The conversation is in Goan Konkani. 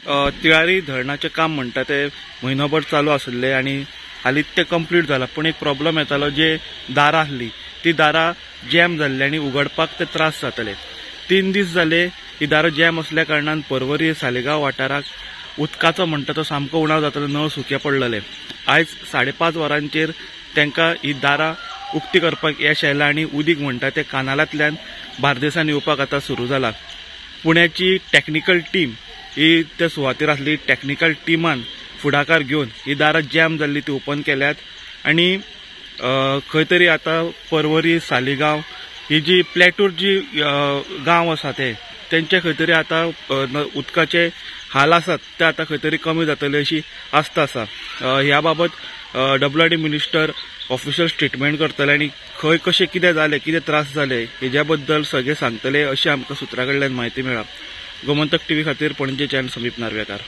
तिळारी धरणाचें काम म्हणटा ते म्हयनोभर चालू आशिल्लें आनी हालींच तें कंप्लीट जालां. पूण एक प्रॉब्लम येतालो, जे दारां आसलीं ती दारां जॅम जाल्ली आनी उगडपाक ते त्रास जाताले. 3 दीस जाले ही दारां जॅम आसल्या कारणान पर्वरी सालिगांव वाठाराक उदकाचो म्हणटा तो सामको उणाव जातालो, नळ सुके पडलेले. आयज 5:30 वरांचेर तांकां ही दारां उक्ती करपाक येश आयलां आनी उदीक म्हणटा तें कानालांतल्यान बार्देसान येवपाक आतां सुरू जाला. पुण्याची टॅक्निकल टीम ही त्या सुवातेर आसली. टॅक्निकल टिमान फुडाकार घेवन ही दारां जॅम जाल्ली ती ओपन केल्यात आनी खंय तरी आतां पर्वरी सालिगांव ही जी प्लॅटूर जी गांव आसा ते तेंचे खंय तरी आतां उदकाचे हाल आसात ते आतां खंय तरी कमी जातले अशी आस्त आसा. ह्या बाबत WRD minister official statement करतले आनी खंय कशें कितें जालें, कितें त्रास जाले हेज्या बद्दल सगळें सांगतले अशी आमकां सुत्रा कडल्यान म्हायती मेळ्ळा. गोमंतक टीव्ही खातीर पणजेच्यान समीप नार्वेकार.